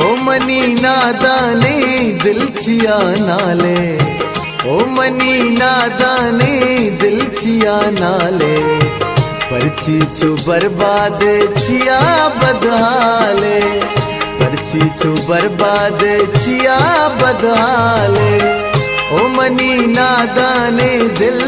او منی نادانیں دل چیا نالے، او منی نادانیں دل چیا نالے، پرچی چو برباد چیا بدحالے، پرچی چو برباد چیا بدحالے، او منی نادانیں دل۔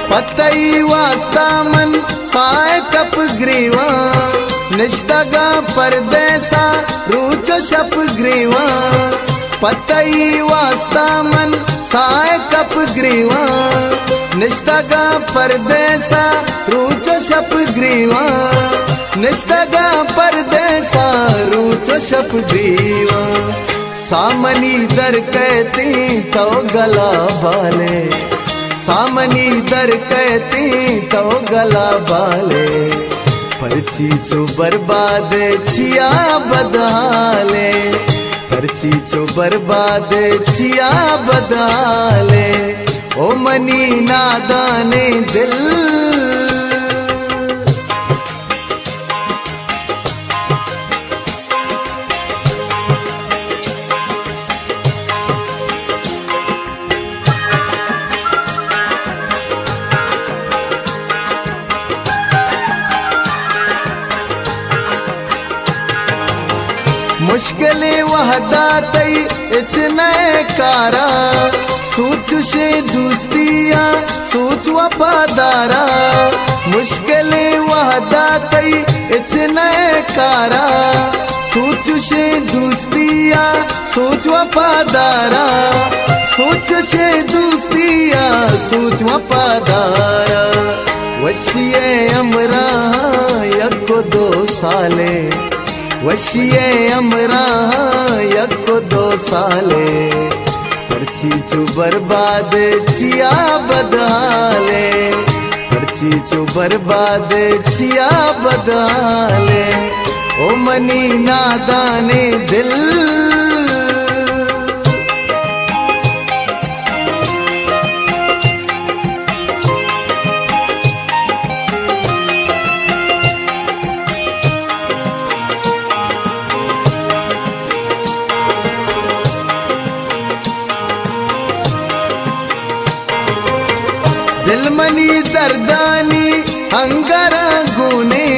پہ تئی واستا من ساہ کپ گریواں، نشتگاں پردیسا روچ و شپ گریواں۔ پہ تئی واستا من ساہ کپ گریواں، نشتگاں پردیسا روچ و شپ گریواں، نشتگاں پردیسا روچ و شپ گریواں۔ سامنی در کئیتیں تو گلا بالے، سامنی در کئیتیں تو گلا بالے، پرچی چو برباد چیا بدحالے، پرچی چو برباد چیا بدحالے، او منی نادانیں دل۔ مشکلیں وہدا تئی ہچ نئے کارا، سوچ چشیں دوستیا، سوچ وفادارا۔ مشکلیں وہدا تئی ہچ نئے کارا، سوچ چشیں دوستیا، سوچ وفادارا۔ سوچ چشیں دوستیا، سوچ وفادارا۔ وشی ء ہمراہاں یک و دو سالے، وشی ء ہمراہاں یک و دو سالے، پرچی چو برباد چیا بدحالے، پرچی چو برباد چیا بدحالے، او منی نادانیں دل۔ دل منی دردانی ہنگراں گونے،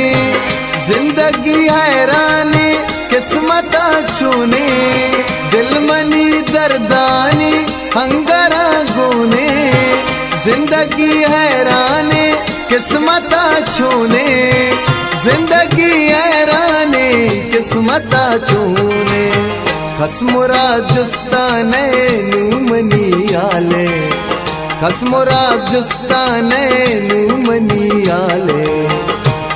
زندگی حیرانے، قسمتا چونے۔ دل منی دردانی ہنگراں گونے، زندگی حیرانے، قسمتا چونے۔ زندگی حیرانے، قسمتا چونے۔ کس مراد جستا نئے نوں منی حالے، کس مراد جستا نئے نوں منی حالے۔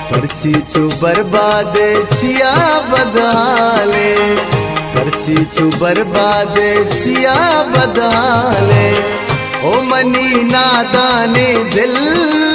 پرچی چو برباد چیا بدحالے، پرچی چو برباد چیا بدحالے، او منی نادانیں دل۔